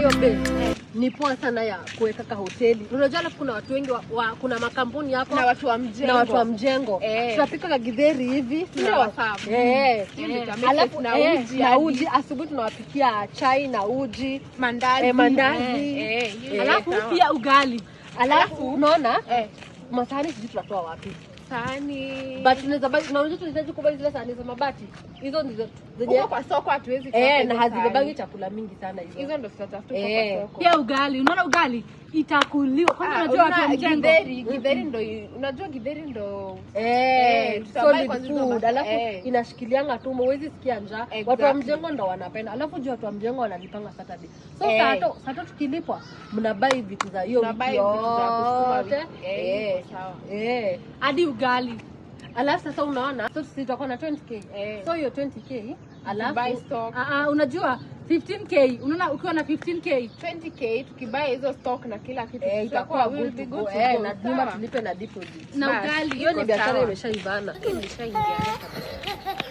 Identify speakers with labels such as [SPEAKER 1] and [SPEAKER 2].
[SPEAKER 1] Kwanza hiyo bei ni poa sana ya kuweka ka hoteli. Unajua, alafu kuna watu wengi kuna makampuni hapo
[SPEAKER 2] Na watu wa mjengo.
[SPEAKER 1] Na watu wa mjengo. Tunapika kagitheri hivi.
[SPEAKER 2] Tunawaserve. Hiyo ndio itamake
[SPEAKER 1] Alafu
[SPEAKER 2] sense. Na uji
[SPEAKER 1] na
[SPEAKER 2] hadi.
[SPEAKER 1] uji asubuhi, tunawapikia chai na uji.
[SPEAKER 2] Mandazi.
[SPEAKER 1] Mandazi.
[SPEAKER 2] Eh, hiyo
[SPEAKER 3] Alafu
[SPEAKER 2] sawa.
[SPEAKER 3] pia ugali.
[SPEAKER 1] Alafu unaona masahani sijui tunatoa wapi.
[SPEAKER 2] Sahani.
[SPEAKER 1] But tunaweza buy, na unajua tunahitaji kubuy zile sahani za mabati. Hizo ndizo zenye
[SPEAKER 2] Huko kwa soko hatuwezi kosa
[SPEAKER 1] na
[SPEAKER 2] hizo
[SPEAKER 1] hazibebangi
[SPEAKER 2] sahani.
[SPEAKER 1] chakula mingi sana hizo.
[SPEAKER 2] Hizo ndo tutatafuta huko kwa soko.
[SPEAKER 3] Pia ugali. Unaona ugali itakuliwa. Kwanza
[SPEAKER 2] Ah,
[SPEAKER 3] unajua watu wa
[SPEAKER 2] una-
[SPEAKER 3] mjengo.
[SPEAKER 2] Githeri ndo, unajua githeri ndo tutabuy
[SPEAKER 1] Solid
[SPEAKER 2] kwanza hizo
[SPEAKER 1] food. Alafu inashikilianga tumbo, huwezi sikia njaa. Watu wa mjengo ndo wanapenda. Alafu juu watu wa mjengo wanalipanga Saturday, so saa tukilipwa mnabuy vitu za hiyo wiki
[SPEAKER 2] Tunabuy vitu za kusukuma
[SPEAKER 1] yote.
[SPEAKER 2] wiki. Iko sawa.
[SPEAKER 3] Hadi ugali.
[SPEAKER 1] Alafu sasa unaona, so sisi tutakuwa na 20K. So hiyo 20K alafu
[SPEAKER 2] Buy stock.
[SPEAKER 3] Ah, ah, unajua 15K, unaona ukiwa na 15K
[SPEAKER 2] 20K, tukibuy hizo stock na kila kitu,
[SPEAKER 1] itakuwa
[SPEAKER 2] tutakuwa,
[SPEAKER 1] good
[SPEAKER 2] will be
[SPEAKER 1] to
[SPEAKER 2] good
[SPEAKER 1] go.
[SPEAKER 2] to go.
[SPEAKER 1] Na nyumba
[SPEAKER 2] Sawa.
[SPEAKER 1] tulipe na deposit.
[SPEAKER 3] Na
[SPEAKER 2] Bas.
[SPEAKER 3] ugali.
[SPEAKER 1] Hiyo ni
[SPEAKER 2] Iko
[SPEAKER 1] biashara
[SPEAKER 2] sawa.
[SPEAKER 1] imeshaivana.
[SPEAKER 2] Imeshaingiana kabisa.